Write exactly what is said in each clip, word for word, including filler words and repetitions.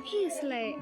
Yes, like.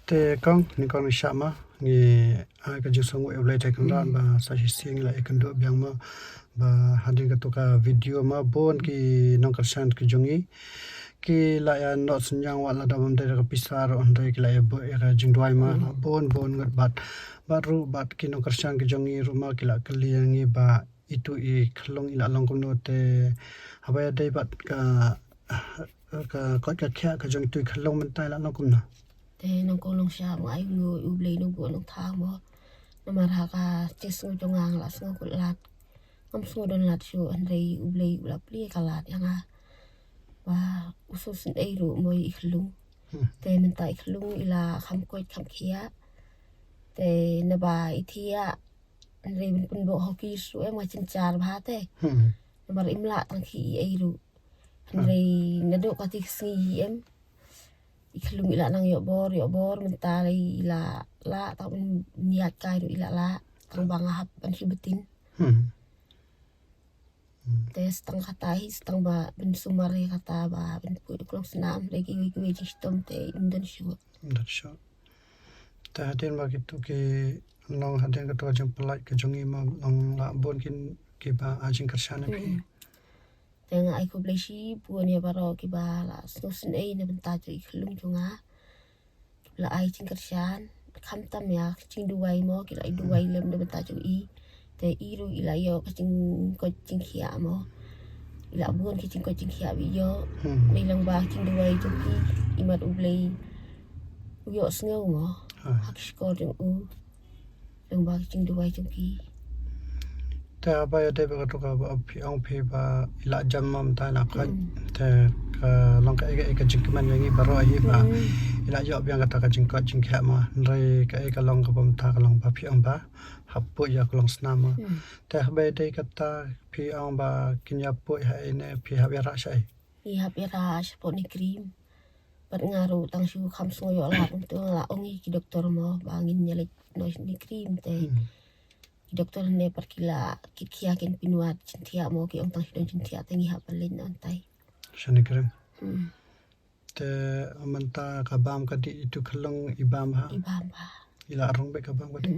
Te kong, ni kong ni shah ma, ni ai ka jingsngewbha ïa u Blei te kan ran ba sa shisien ngi la ïakynduh biang ma, ba hadien kato ka video ma bun ki nongkyrshan ki jong ngi ki la ïa noh synñiang wat lada bym dei da ka pisa ruh hynrei ki la ïa buh ïa ka jingduwai ma, la bun bun ngut bad, bad ruh bad ki nongkyrshan ki jong ngi ruh ma ki la kylli ïa ngi ba itu i khyllung i la long kumno te haba ïadei bad ka, ka koit ka khiah ka jong itu i khyllung mynta i la long kumno? Te nongkong nongsha ma ai u, u Blei nongbuh nongthaw mo. Namar ha ka jingsngew jong nga nga la sngew kut lad. Ngam sngew don lad shuh hynrei u Blei u la plie ka lad ïa nga. Ba u sngewsynei ruh mo i khyllung. Te mynta i khyllung i la kham koit kham khiah. Te naba i thiah hynrei ban pynbok hoki shuh em nga jynjar bha te. Namar im lah tang ki ei ruh. Hynrei naduh kati ka sngi em i khyllung i la nang ïoh bor ïoh bor mynta i la lah tang ban ïaid kai ruh i la lah tang ba nga hap ban shu btin. Te stang kata hi stang ba ban sumar hi kata ba ban pui klong snam hynrei kiwei kiwei jingshitom te im don shuh. Im don shuh. Te hadien ba kitu ki long hadien katu ka jingpyllait ka jong i ma long la bun kin kiba ai jingkyrshan ïa phi. Te nga ai khublei shibun ïa baroh kiba la sngewsynei na bynta jong i khyllung jong nga. Ki la ai jingkyrshan khamtam ïa ka jingduwai mo ki la ai duwai lem na bynta jong i. Te i ruh i la ïoh ka jingkoit jingkhiah mo. I la bun ki jingkoit jingkhiah ba i ïoh. Dei lang ba ka jingduwai jong ki i mat u Blei u ïoh sngew mo ha ki shkor jong u. Dang ba ka jingduwai jong ki. Te haba ïadei bad kato kaba phi ong phi ba i la jam ma mynta i la koit. Te ka long kaei kaei ka jingkmen ïa ngi baroh hi ba i la ïoh biang kata ka jingkoit jingkhiah ma hynrei kaei ka long kaba mynta ka long ba phi ong ba hap poi ïa ka long snam ma. Te haba ïadei kata phi ong ba kin ïa poi ha ei ne phi hap ïa rah sha ei? Ngi hap ïa rah shapoh Nongkrem. Bad nga ruh tang shu kham sngew ïoh lad kumta nga la ong ïa ki doktor mo ba ngin ïa leit noh Nongkrem te. Ki doktor hangne pat ki la kit khia kin pynwad jingthiah mo ki ong tang shu don jingthiah te ngi hap ban leit noh ntai. Sha Nongkrem. Te mynta ka bam ka dih itu khyllung i bam ha? I bam bha. I la rung beit ka bam ka dih.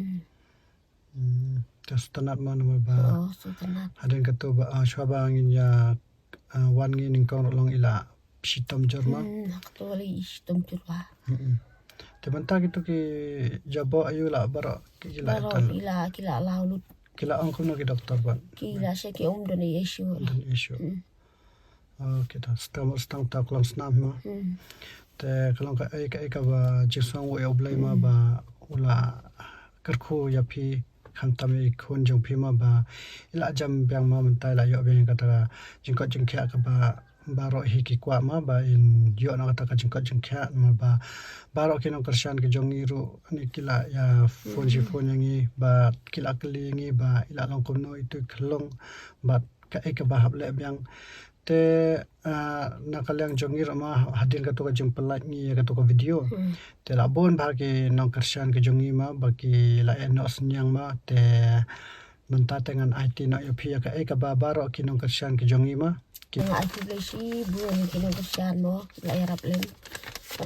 Te sngewtynnat mo namar ba hadien kato ba shuwa ba ngin ïa wan ngi nyngkong ruh long i la shitom jur ma. Kato la i shitom jur ba. Te mynta kito ki jaboh aïu la baroh ki la baroh ki la ki la law lut. Ki la ong kumno ki doktor ba? Ki la sha ki ong don issue. Don issue. Okay, ta stang stang ta ka long snam ma. Te ka long kaei kaei kaba jingsngewbha ïa u Blei ma ba u la kyrkhu ïa phi khamtam ïa i khun jong phi ma ba i la jam biang ma mynta i la ïoh biang kata ka jingkoit jingkhiah kaba baroh hi ki kwah ma ba in ïoh na kata ka jingkoit jingkhiah ma ba baroh ki nongkyrshan ki jong ngi ruh ni ki la ïa phone shi phone ïa ngi ba ki la kylli ïa ngi ba i la long kumno itu i khyllung bad kaei kaba hap leh biang. Te na ka liang jong ngi ruh ma hadien kato ka jingpyllait ngi ïa kato ka video. Te la bun bha ki nongkyrshan ki jong ngi ma ba ki la ïa noh synñiang ma te mynta te ngan aiti noh ïa phi ïa kaei kaba baroh ki nongkyrshan ki jong ngi ma. Nga ai khublei shibun ïa ki nongkyrshan mo la ïarap lem.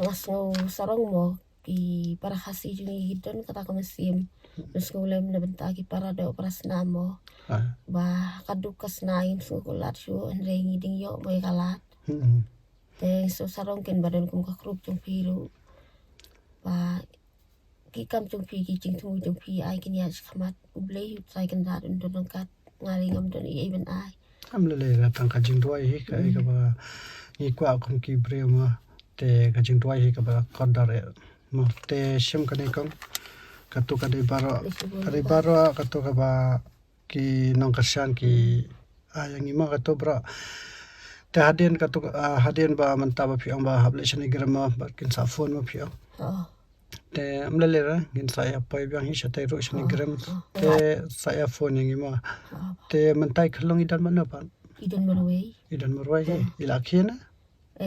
Nga sngew sarong mo ki para Khasi jong ngi ki don kata ka mynsiem. Ngi sngew lem na bynta ki para doh para snam mo. Ba ka duk ka sna ngim sngew kut lad shuh hynrei ngi dang ïoh mo ïa ka lad. Te ngi sngew sarong kin ba don kum ka group jong phi ruh. Ba ki kam jong phi ki jingthmu jong phi ai kin ïaid shakhmat. U Blei u Trai Kynrad un don ryngkat. Nga lei ngam don ei ei ban ai. Ngam lei lei, la tang ka jingduwai hi kaei kaba ngi kwah kum ki briew ma. Te ka jingduwai hi kaba kordor eh ma. Te shim kane kong. Kato ka dei baroh, ka dei baroh kato kaba ki nongkyrshan ki ai ïa ngi ma kato baroh. Te hadien katto, ah, hadien ba mynta ba phi ong ba hap leit shane grim ma, ba kin sa phone ma phi ong. Oh. Te ym lei lei re, ngin sa ïa poi biang hi shatei ruh shane grim. Oh. Te sa ïa phone ïa ngi ma. Oh. Te mynta i khyllung i don mano pat? I don marwei. I don marwei hi. Oh. I la khie na?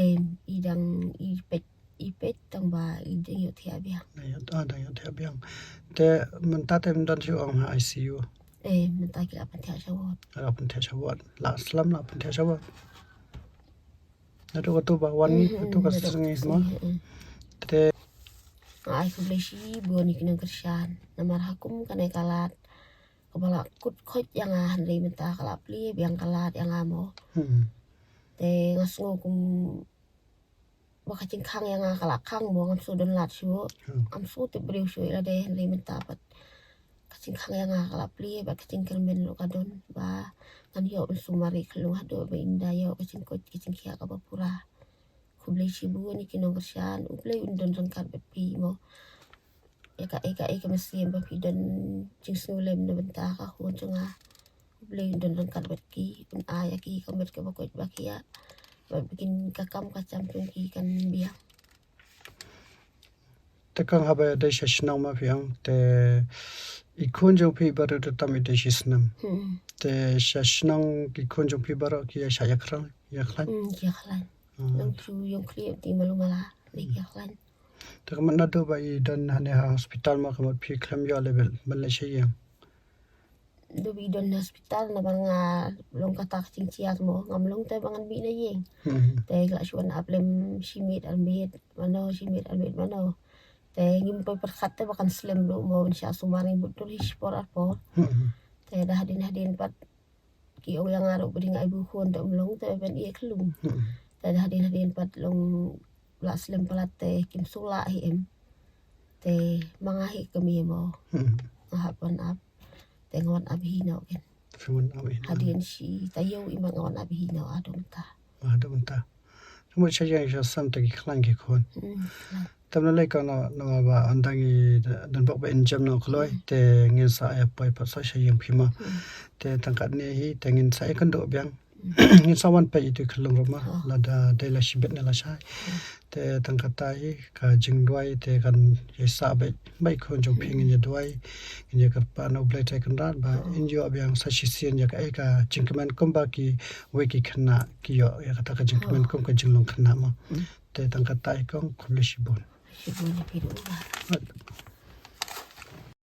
Em, i dang i peit, i peit tang ba i dang ïohthiah biang. Dang ïoh, ah, dang ïohthiah biang. Te mynta te ym don shuh ong ha I C U. Em, mynta ki la pynthiah sha ward. La pynthiah sha ward. La slem la pynthiah sha ward. Naduh katto ba wan ngi, mhm, katto ka sngi ma. Te nga ai khublei shibun ïa ki nongkyrshan. Namar ha kum kane ka lad kaba la kut khoit ïa nga, hynrei mynta ka la plie biang ka lad ïa nga mo. Hmm. Te nga sngew kum ba ka jingkhang ïa nga ka la khang mo, ngam shu don lad shuh. Hmm. Ngam shu tip briew shuh ïa lade, hynrei mynta pat ka jingkhang ïa nga ka la plie, bad ka jingkyrmen ruh ka don, ba ngan ïoh ban sumar ïa i khyllung haduh ba in da ïoh ka jingkoit ka jingkhiah kaba pura. Khublei shibun ïa ki nongkyrshan, U Blei un don ryngkat bad phi mo. Ïa kaei kaei ka mynsiem ba phi don jingsngewlem na bynta ka khun jong nga. U Blei un don ryngkat bad ki, un ai ïa ki ka met kaba koit ba khiah, bad ba kin, ka kam ka jam jong ki kan biang. Te kong, haba ïadei sha shnong ma phi ong, te i khun jong phi baroh te tam i dei shi snem. Hmm. Te sha shnong ki khun jong phi baroh ki ïa shah ïa khrang, ïa khlaiñ? Hmm, ki ïa khlaiñ. Hmm. Nang shu ïong khlieh te malu mala, ne ki ïa khlaiñ. Te ka mut naduh ba i don hangne ha hospital ma, ka mut phi khlem ïoh leh bad ban leit sha ïing? Naduh ba i don ha hospital, namar nga long kata ka jingshai mo, ngam long te ba ngan mih na ïing. Hmm. Te ki la shu wan ap lem shi miet ar miet mano, shi miet ar miet mano. Te ngim poi pyrkhat te ba kan slem ruh mo, ban shah sumar ngi bud dur hi shipor arpor. Hmm. Te da hadien hadien pat ki ong ïa nga ruh ba dei nga ai bun khun, te ym long te ban ïeh khlum. Hmm. Te da hadien hadien pat long la slem palat te kim shu lah hi em. Te ma nga hi ka mei mo. Hmm. Nga hap wan ap. Te nga wan ap hi noh ken. Phi wan ap hi noh. Hadien shi taïew i ma nga wan ap hi noh haduh mynta. Haduh mynta. Te mut sha ïing sha sem te ki khlaiñ ki khun. Hmm, khlaiñ. Te ym lei ka na, namar ba ynda ngi don bok ba in jem na kloi, hmm, te ngin sa ïa poi pat sa sha ïing phi ma. Hmm. Te tang katne hi te ngin sa ïakynduh biang. Hmm. Ngin sa wan peit ïa i khyllung ruh ma, oh, lada dei la shibit ne la shai. Hmm. Te tang kata hi ka jingduwai te kan ïa sah beit, bad i khun jong phi, hmm, ngin ïa duwai, ngin ïa kyrpad na U Blei Trai Kynrad ba, oh, in ïoh biang sa shisien ïa kaei ka jingkmen kumba kiwei ki khynnah ki ïoh ïa kata ka jingkmen, oh, kum ka jinglong khynnah ma. Hmm. Te tang kata hi kong, khublei shibun. Shibun ïa phi ruh. Right.